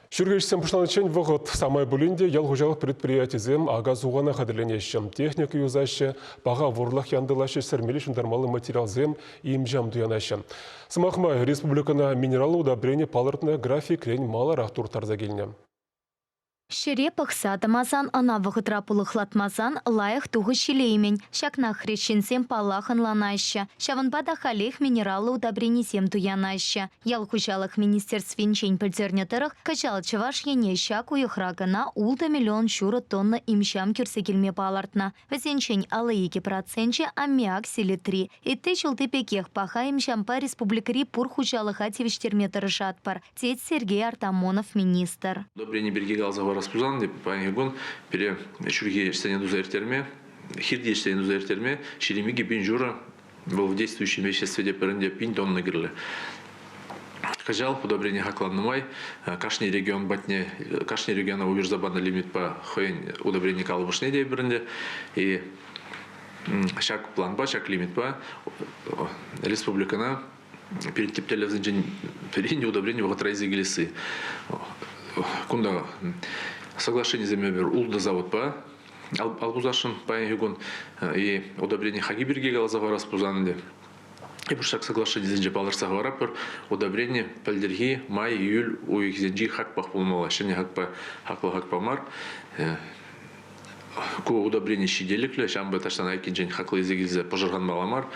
Ҫурхи ӗҫсем пуҫланиччен вӑхӑт самай пулин те ял хуҫалӑх предприятийӗсем ака-сухана хатӗрленеҫҫӗ, техника юсаҫҫӗ, паха вӑрлӑх янтӑлаҫҫӗ, сӗрмелли ҫунтармалли материалсем, им-ҫам туянаҫҫӗ. Сӑмах май, республикӑна минераллӑ удобрени палӑртнӑ графикрен маларах турттарса килнӗ. Ҫӗре пӑхса тӑмасан, ӑна вӑхӑтра пулӑхлатмасан лайӑх тухӑҫ илеймӗн. Ҫакна хресченсем паллах ӑнланаҫҫӗ. Ҫавӑнпа та халех минераллӑ удобренисем туянаҫҫӗ. Ял хуҫалӑх министерствинчен пӗлтернӗ тӑрӑх, кӑҫал Чӑваш Ене ҫак уйӑхра кӑна ултӑ миллион ҫурӑ тонна им-ҫам кӳрсе килме палӑртнӑ. Вӗсенчен 52 проценчӗ аммиак селитри. Ытти ҫулти пекех паха им-ҫампа республикӑри пур хуҫалӑха тивӗҫтерме тӑрӑшатпӑр, тет Сергей Артамонов министр. Удобрени пирки каласа хӑварас пулсан, паянхи кун пире ҫурхи ӗҫсене туса ирттерме, хирти ӗҫсене туса ирттерме 22 пин ҫурӑ вӑл в действующем веществе те пӗринте пин тонна кирлӗ. Кӑҫал удобрени хакланнӑ май кашни регион патне, кашни региона уйӑрса панӑ лимитпа хӑйӗн удобрени калӑпӑшне те пӗринте. И ҫак планпа, ҫак лимитпа республикӑна пирӗн тӗп тӗллевсенчен пӗри удобрени вӑхӑтра илсе килесси. Кунта соглашенисем эпир ултӑ заводпа ал пусасшӑн паянхи кун и удобрени хаки пирки каласа хӑварас пулсан ӗнтӗ эпир ҫак соглашенисенче палӑртса хӑваратпӑр удобрени пӗлтӗрхи май июль уйӑхӗсенчи хакпах пулмалла ҫӗнӗ хакпа хаклӑ хакпа мар ку удобрени ҫителӗклӗ ҫавӑнпа таҫтан айккинчен хаклӑ илсе килсе пӑшӑрханмалла мар.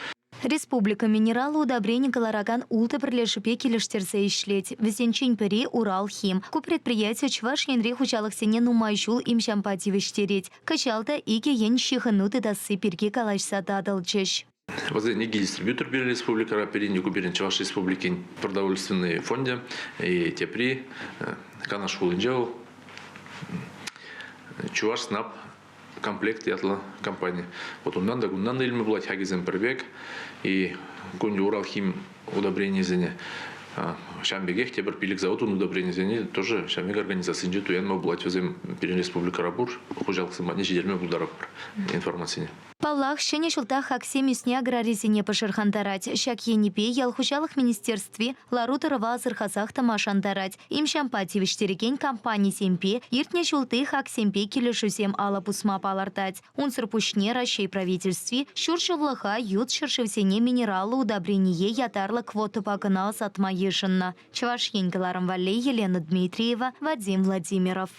Республика минераллӑ удобрени кӑларакан ултӑ пӗрлешӳпе килӗштерсе ӗҫлет. Вӗсенчен пӗри, Уралхим. Ку предприяти Чӑваш Енри хуҫалӑхсене нумай ҫул им-ҫампа тивӗҫтерет. Кӑҫал та икӗ ен ҫыхӑну тытасси пирки калаҫса татӑлчӗҫ. Вӗсен икӗ дистрибьютор пирӗн республикӑра, пӗрин пирӗн Чӑваш Республикин продовольственный фончӗ, и тепри Канаш хулинче вӑл Чувашснаб Комплект ятлӑ компани. Вот унтан та кунтан та илме пулать хакӗсем пӗр пек. И кунти Уралхим удобренисене ҫавӑн пекех тепӗр пилӗк завод удобренисене тоже ҫавӑн пек организацинче туянма пулать. Вӗсем пирӗн республикӑра пур, хуҫалӑхсем патне ҫитерме пултаратпӑр информацине. Паллах, ҫӗнӗ ҫулта хаксем ӳсни аграрисене пӑшӑрхантарать. Ҫак енӗпе ял хуҫалӑх министерстви лару-тӑрӑва асӑрхасах тӑма шантарать. Им-ҫампа тивӗҫтерекен компанисемпе иртнӗ ҫулти хаксемпе килӗшӳсем алӑ пусма палӑртать. Унсӑр пуҫне Раҫҫей Правительстви ҫур ҫуллӑха ют ҫӗршывсене минераллӑ удобрение ятарлӑ квотӑпа кӑна ӑсатма йышӑннӑ. Чӑваш Ен кӑларӑм валли Елена Дмитриева, Вадим Владимиров.